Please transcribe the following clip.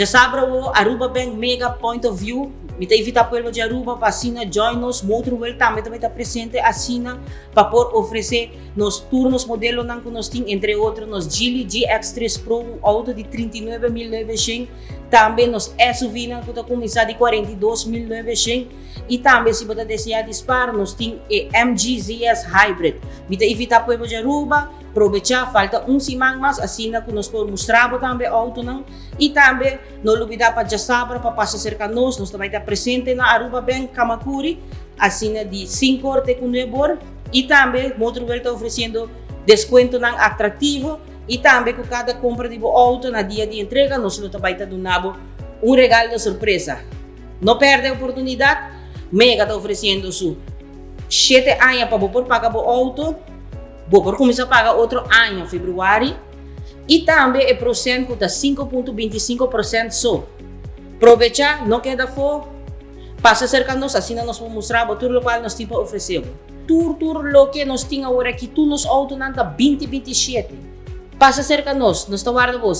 Diasabra Aruba Bank Mega Point of View. Mi ta invita pueblo di Aruba pa asina join nos. Motor World tambe ta presente asina pa por ofrece nos tur nos modelonan cu nos tin, entre otro nos Geely GX3 Pro, un auto di 39.900, tambe nos SUV cu ta cuminsa di 42.900 y tambe, si bo desea di spaar, nos tin e MG ZS Hybrid. Mi ta invita pueblo di Aruba aprovecha, falta un siman mas, asina cu nos por mustra tambe autonan y tambe no lubida pa diasabra pa pasa cerca nos, nos tambe ta presente na Aruba Bank Camacuri, asina di 5 or te cu 9 or, y tambe Motor World ta ofreciendo descuentonan atractivo y tambe cu cada compra di auto na dia di entrega, nos tambe ta duna un regalo di sorpresa. No perde e oportunidad. Mega ta ofreciendo su 7 aña pa por paga e auto, por cuminsa paga otro aña, februari, y tambe e porcento ta 5,25% so. Aprovecha, no keda afo, pasa cerca nos, asina nos ta mustra tur loke nos tin pa ofrece. Tur loke nos tin awor aki, tur nos autonan ta 2027. Pasa cerca nos, nos ta warda bo.